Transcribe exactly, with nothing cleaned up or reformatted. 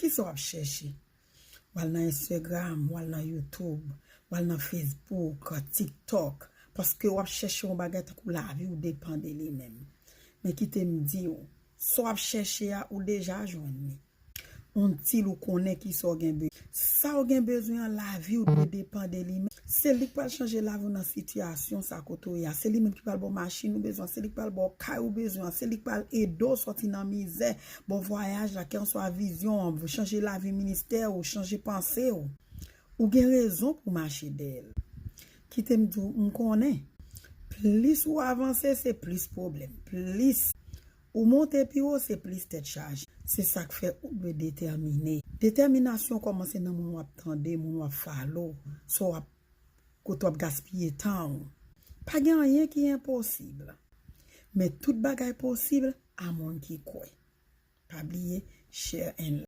Kisa w ap chèche? W al nan Instagram, w al nan YouTube, w al nan Facebook, TikTok, paske w ap chèche yon bagay tankou lavi w depann de li menm. Men kite m di w, sa w ap chèche a, ou deja jwenn li. Until ou konnen kisa w gen bezwen. Sa w gen bezwen an, lavi w dwe depann de li menm. Se li k pral chanje lavi w nan sitiyasyon sa kote w ye a. Se li menm ki pral ba w machin ou bezwen an, se li k pral ba w kay ou bezwen an, se li k pral ede w sòti nan mizè, ba w vwayaj la, kèlkanswa vizyon an, chanje lavi ministè ou, chanje panse w. Ou gen rezon pou w mache dèyè l. Kite m di w, m konnen. Plis ou avanse, se plis pwoblèm. Plis ou monte pi wo, se plis tèt chaje. Se sa k fè ou dwe detèmine. Detèminasyon kòmanse nan moun w ap tande, moun w ap follow, sa w ap, kote w ap gaspiye tan w. Pa gen anyen ki enposib. Men tout bagay posib a moun ki kwè. Pa bliye, share and